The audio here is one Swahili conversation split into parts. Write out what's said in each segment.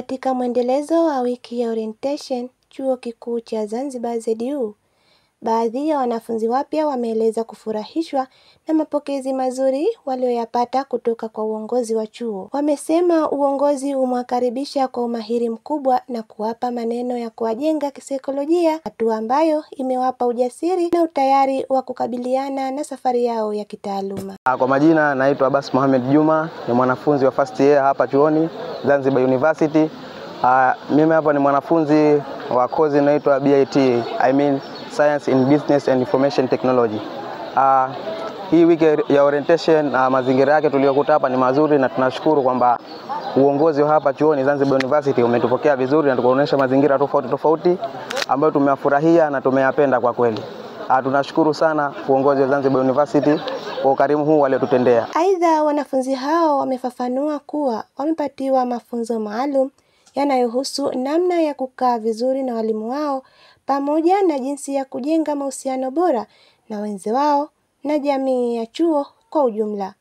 Katika mwendelezo wa wiki ya orientation Chuo Kikuu cha Zanzibar ZU, baadhi ya wanafunzi wapya wameeleza kufurahishwa na mapokezi mazuri walioyapata kutoka kwa uongozi wa chuo. Wamesema uongozi umewakaribisha kwa umahiri mkubwa na kuwapa maneno ya kuwajenga kisaikolojia, hatua ambayo imewapa ujasiri na utayari wa kukabiliana na safari yao ya kitaaluma. Kwa majina naitwa Abbas Mohamed Juma, ni mwanafunzi wa first year hapa chuoni Zanzibar University. Mimi hapa ni mwanafunzi wa kozi inaitwa BIT, I mean Science in Business and Information Technology. Hii wiki ya orientation, mazingira yake tuliyokuta hapa ni mazuri na tunashukuru kwamba uongozi wa hapa chuoni Zanzibar University umetupokea vizuri na tukaonyesha mazingira tofauti tofauti ambayo tumeyafurahia na tumeyapenda kwa kweli. Tunashukuru sana uongozi wa Zanzibar University kwa ukarimu huu waliotutendea. Aidha, wanafunzi hao wamefafanua kuwa wamepatiwa mafunzo maalum yanayohusu namna ya kukaa vizuri na walimu wao pamoja na jinsi ya kujenga mahusiano bora na wenzi wao na jamii ya chuo kwa ujumla.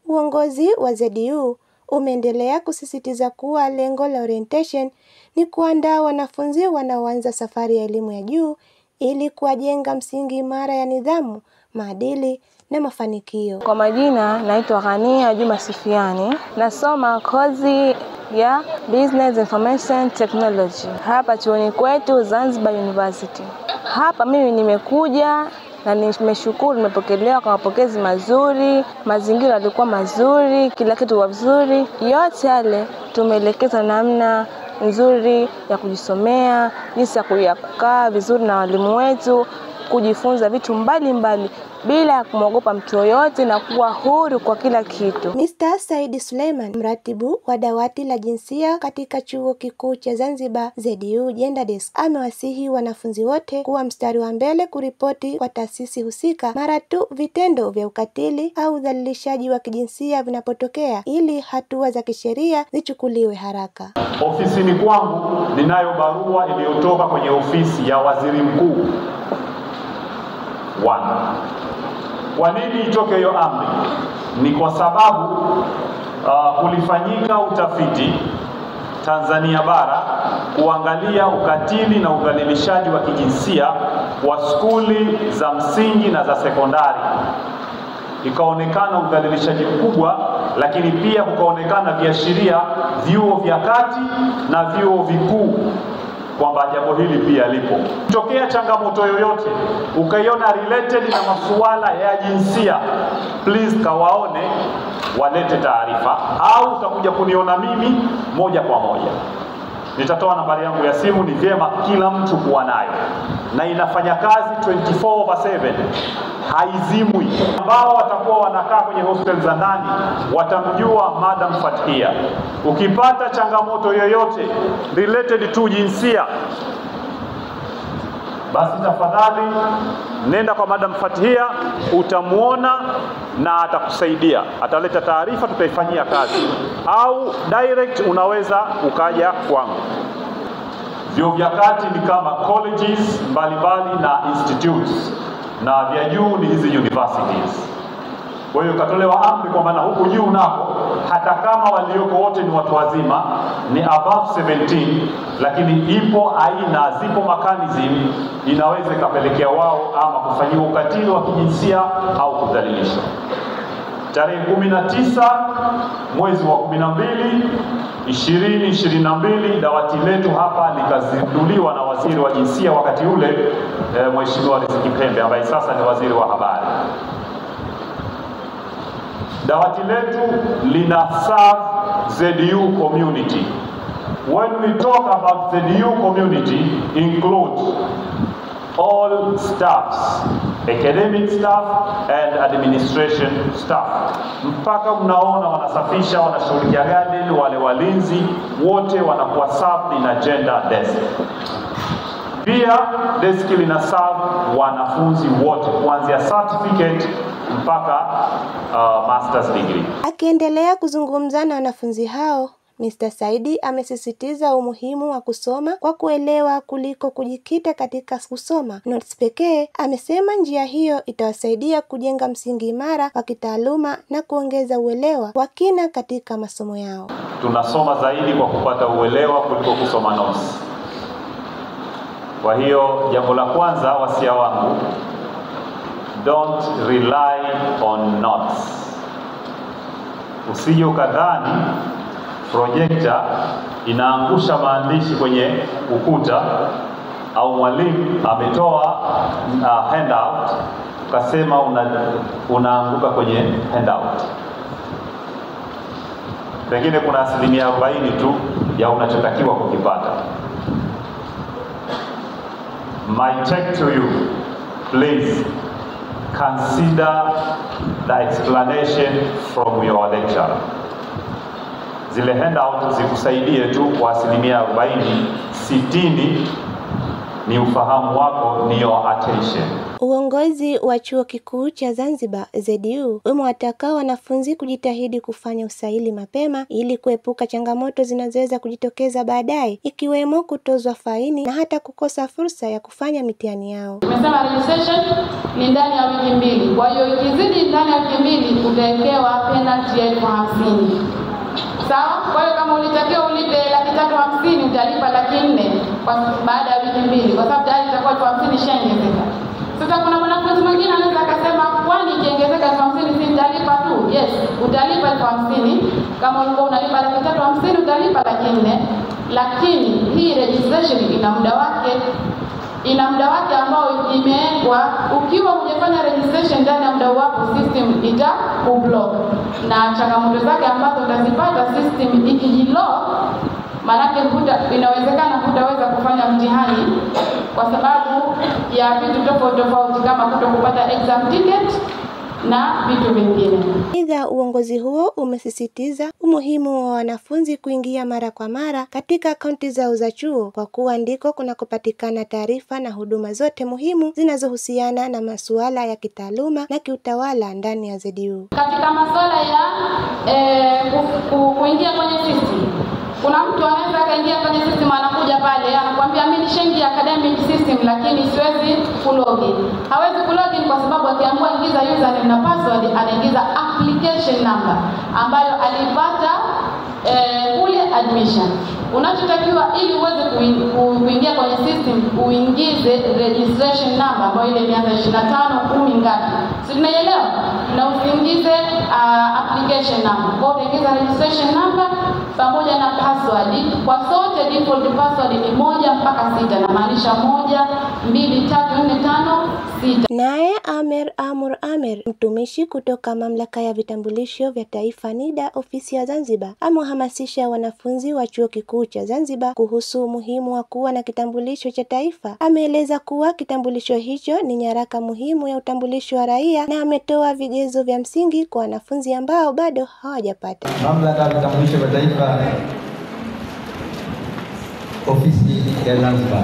Uongozi wa ZU umeendelea kusisitiza kuwa lengo la orientation ni kuandaa wanafunzi wanaoanza safari ya elimu ya juu ili kuwajenga msingi imara ya nidhamu, maadili na mafanikio. Kwa majina naitwa Ghania Juma Sifiani, nasoma kozi ya Business Information Technology hapa chuoni kwetu Zanzibar University. Hapa mimi nimekuja na nimeshukuru, nimepokelewa kwa mapokezi mazuri, mazingira yalikuwa mazuri, kila kitu kwa vizuri. Yote yale tumeelekeza namna nzuri ya kujisomea, jinsi ya kukaa vizuri na walimu wetu, kujifunza vitu mbalimbali bila kumwogopa mtu yoyote na kuwa huru kwa kila kitu. Mr. Saidi Suleiman, mratibu wa dawati la jinsia katika Chuo Kikuu cha Zanzibar ZU Gender Desk, amewasihi wanafunzi wote kuwa mstari wa mbele kuripoti kwa taasisi husika mara tu vitendo vya ukatili au udhalilishaji wa kijinsia vinapotokea ili hatua za kisheria zichukuliwe haraka. Ofisini kwangu ninayo barua iliyotoka kwenye ofisi ya Waziri Mkuu. Kwa nini itoke hiyo amri? Ni kwa sababu kulifanyika utafiti Tanzania bara kuangalia ukatili na udhalilishaji wa kijinsia wa skuli za msingi na za sekondari. Ikaonekana udhalilishaji mkubwa, lakini pia kukaonekana viashiria vyuo vya kati na vyuo vikuu kwamba jambo hili pia lipo. Tokea changamoto yoyote ukaiona related na masuala ya jinsia, please kawaone, walete taarifa, au utakuja kuniona mimi moja kwa moja. Nitatoa nambari yangu ya simu, ni vyema kila mtu kuwa nayo, na inafanya kazi 24/7, haizimwi. Ambao watakuwa wanakaa kwenye hostel za ndani watamjua Madam Fathia. Ukipata changamoto yoyote related to jinsia, basi tafadhali nenda kwa Madam Fathia, utamuona na atakusaidia, ataleta taarifa, tutaifanyia kazi, au direct unaweza ukaja kwangu. Vyuo vya kati ni kama colleges mbalimbali na institutes, na vya juu ni hizi universities. Kwa hiyo katolewa amri kwa maana huku juu nako hata kama walioko wote ni watu wazima, ni above 17, lakini ipo aina, zipo mechanism inaweza ikapelekea wao ama kufanyiwa ukatili wa kijinsia au kudhalilishwa. Tarehe 19 mwezi wa 12 2022 dawati letu hapa likazinduliwa na waziri wa jinsia wakati ule, Mheshimiwa Riziki Pembe ambaye sasa ni waziri wa habari. Dawati letu lina serve ZU community. When we talk about ZU community, include all staffs, academic staff and administration staff. Mpaka mnaona wanasafisha, wanashughulikia garden, wale walinzi wote wanakuwa served na gender desk. Pia desk lina serve wanafunzi wote kuanzia certificate mpaka master's degree. Akiendelea kuzungumza na wanafunzi hao, Mr. Saidi amesisitiza umuhimu wa kusoma kwa kuelewa kuliko kujikita katika kusoma notes pekee. Amesema njia hiyo itawasaidia kujenga msingi imara wa kitaaluma na kuongeza uelewa wa kina katika masomo yao. tunasoma zaidi kwa kupata uelewa kuliko kusoma notes. Kwa hiyo jambo la kwanza, wasia wangu, don't rely on notes. Usije ukadhani projector inaangusha maandishi kwenye ukuta au mwalimu ametoa handout ukasema unaanguka kwenye handout. Pengine kuna 40% tu ya unachotakiwa kukipata. My check to you, please consider the explanation from your lecturer. Zile handout zikusaidie tu kwa 40%, 60% ni ufahamu wako, ni your attention. Uongozi wa Chuo Kikuu cha Zanzibar ZU umewataka wanafunzi kujitahidi kufanya usaili mapema ili kuepuka changamoto zinazoweza kujitokeza baadaye, ikiwemo kutozwa faini na hata kukosa fursa ya kufanya mitihani yao. Tumesema registration ni ndani ya wiki 2. Kwa hiyo ikizidi ndani ya wiki 2 utawekewa penalty ya 50,000. Sawa? Kwa hiyo kama ulitakiwa ulipe 350,000 utalipa 400,000 kwa baada ya wiki 2, kwa sababu tayari itakuwa 50,000 ishaongezeka. Sasa kuna mwanafunzi mwingine anaweza akasema kwani ikiongezeka 50,000 si nitalipa tu? Yes, utalipa 50,000. Kama ulikuwa unalipa 350,000 utalipa 400,000, lakini hii registration ina muda wake. Ina muda wake ambao imewekwa. Ukiwa hujafanya registration ndani ya muda wako, system ita kublock, na changamoto zake ambazo utazipata system ikijilock, maanake inawezekana hutaweza kufanya mtihani kwa sababu ya vitu tofauti tofauti kama kutokupata exam ticket na vitu vingine. Aidha, uongozi huo umesisitiza umuhimu wa wanafunzi kuingia mara kwa mara katika akaunti zao za chuo, kwa kuwa ndiko kunakopatikana taarifa na huduma zote muhimu zinazohusiana na masuala ya kitaaluma na kiutawala ndani ya ZU. Katika masuala ya kuingia kwenye system, kuna mtu anaweza akaingia kwenye system, anakuja pale anakuambia mimi nishaingia academic system lakini siwezi kulogin. Hawezi kulogin kwa sababu akiambiwa ingiza username na password anaingiza application number ambayo alipata kule admission. Unachotakiwa ili uweze kuingia kwenye system uingize registration number ambayo ile imeanza 25 10 ngapi, si tunaelewa? Na usiingize application number. Kwa utaingiza registration number pamoja na password. Kwa sote default password ni 1 mpaka 6, na maanisha 1 2 3 4 5 6. Naye Amer Amur Amer, mtumishi kutoka Mamlaka ya Vitambulisho vya Taifa NIDA ofisi ya Zanzibar, amehamasisha wanafunzi wa Chuo Kikuu cha Zanzibar kuhusu umuhimu wa kuwa na kitambulisho cha taifa. Ameeleza kuwa kitambulisho hicho ni nyaraka muhimu ya utambulisho wa raia, na ametoa vigezo vya msingi kwa wanafunzi ambao bado hawajapata. Mamlaka ya Vitambulisho vya Taifa ofisi ya Zanzibar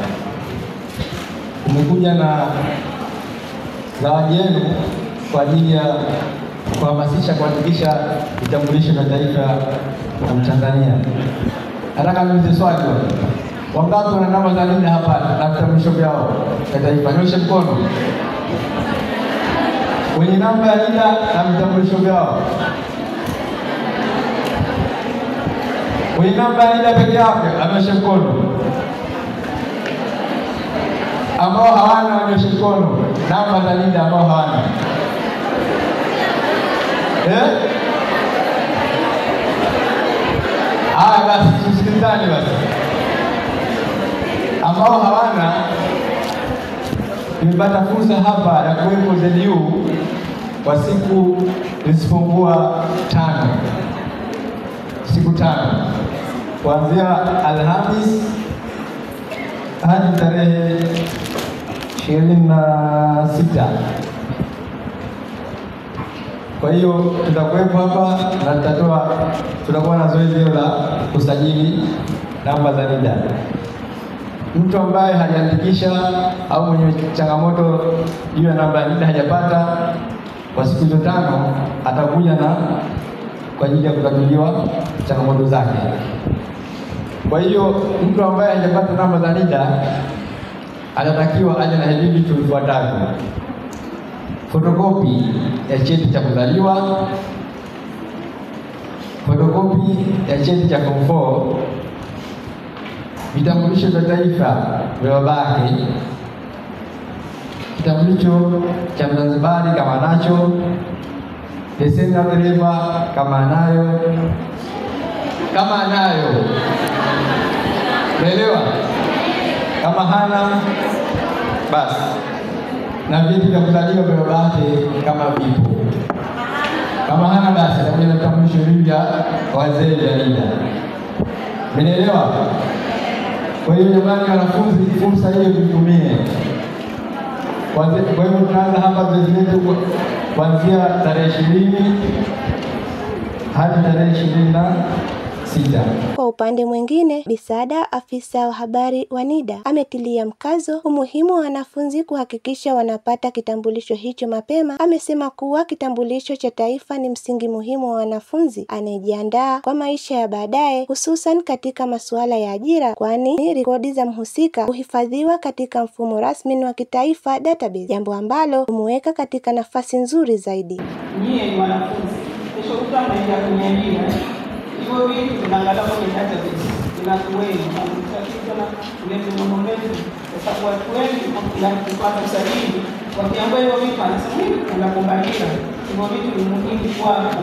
umekuja na zawadi yenu kwa ajili ya kuhamasisha kuandikisha vitambulisho vya taifa na Mtanzania. Nataka niulize swali, wangapi wana namba za NIDA hapa na vitambulisho vyao vya taifa? Nyoshe mkono. Wenye namba ya NIDA na vitambulisho vyao. Wenye namba ya NIDA peke yake anyoshe mkono. Ambao hawana wanyoshe mkono. Namba za NIDA ambao hawana. Haya basi tusikilizane basi. Ambao hawana, nimepata fursa hapa ya kuwepo ZU kwa siku zisipungua 5. Siku 5. Kuanzia Alhamis hadi tarehe 26. Kwa hiyo tutakuwepo hapa na tutakuwa na zoezi la kusajili namba za NIDA. Mtu ambaye hajaandikisha au mwenye changamoto juu ya namba ya NIDA hajapata kwa siku hizo 5, atakuja na kwa ajili ya kutatuliwa changamoto zake. Kwa hiyo mtu ambaye hajapata namba za NIDA anatakiwa aje na hivi vitu vifuatavyo: fotokopi ya cheti cha kuzaliwa, Fotokopi ya cheti cha form 4, vitambulisho vya taifa vya babake, kitambulisho cha Mzanzibari kama nacho, leseni ya dereva kama anayo, unaelewa? Kama hana basi, na vyeti vya kuzaliwa vya babake kama vipo. Kama hana basi atakuja na vitambulisho vya wazee vya NIDA. Mnaelewa? Kwa hiyo jamani, wanafunzi, fursa hiyo tuitumie. Kwa hiyo tunaanza hapa zoezi letu kuanzia tarehe 20 hadi tarehe 26. Kwa upande mwingine, Bisada, afisa wa habari wa NIDA, ametilia mkazo umuhimu wa wanafunzi kuhakikisha wanapata kitambulisho hicho mapema. Amesema kuwa kitambulisho cha taifa ni msingi muhimu wa wanafunzi anayejiandaa kwa maisha ya baadaye, hususan katika masuala ya ajira, kwani rekodi za mhusika huhifadhiwa katika mfumo rasmi wa kitaifa database, jambo ambalo humuweka katika nafasi nzuri zaidi. Nyie ni wanafunzi, kesho kutwa mnaingia kwenye ajira. Hivyo vitu tunaangalia kwenye database, inakuweni na mtakitana ule mdomo mrefu, kwa sababu watu wengi kupata usajili wakiambiwa hivyo vitu wanasema unakumbatia. Hivyo vitu ni muhimu kwako.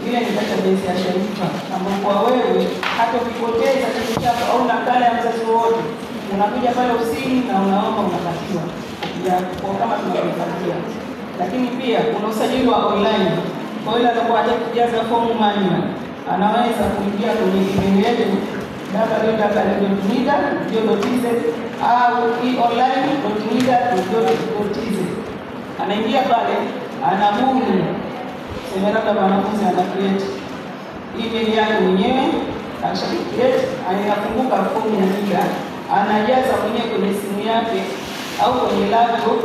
Ile ni database ya taifa ambapo kwa wewe hata ukipoteza kitu chako au nakala ya mzazi wote, unakuja pale ofisini na unaomba unapatiwa kwa kama tunavyopatia. Lakini pia kuna usajili wa online. Kwa hiyo atakuwa hataki kujaza fomu manual, anaweza kuingia kwenye email yetu www.nida.go.tz au eonline.nida.go.tz. Anaingia pale, anabuni, sema labda mwanafunzi ana create email yake mwenyewe, akisha create anafunguka fomu ya NIDA, anajaza mwenyewe kwenye simu yake au kwenye laptop,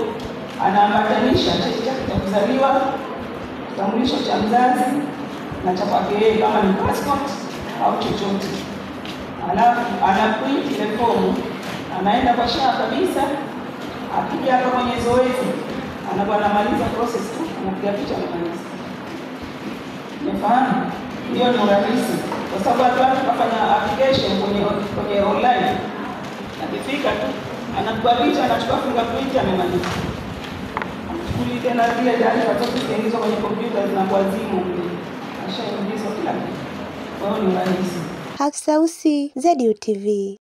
anaambatanisha cheti chake cha kuzaliwa, kitambulisho cha mzazi na cha kwake yeye kama ni passport au chochote. Alafu ana print ile fomu, anaenda kwa SHA kabisa. Akija hapa kwenye zoezi anakuwa anamaliza process tu, anapiga picha anamaliza. Umefahamu? Hiyo ni urahisi, kwa sababu watu kafanya application kwenye online, akifika tu anapiga picha, anachukua fingerprint, amemaliza. Amchukuli tena zile taarifa zote zikiingizwa kwenye kompyuta zinakuwa zimo mle, ashaingizwa kila kitu. Kwa hiyo ni urahisi. Hafsa Usi, ZUTV.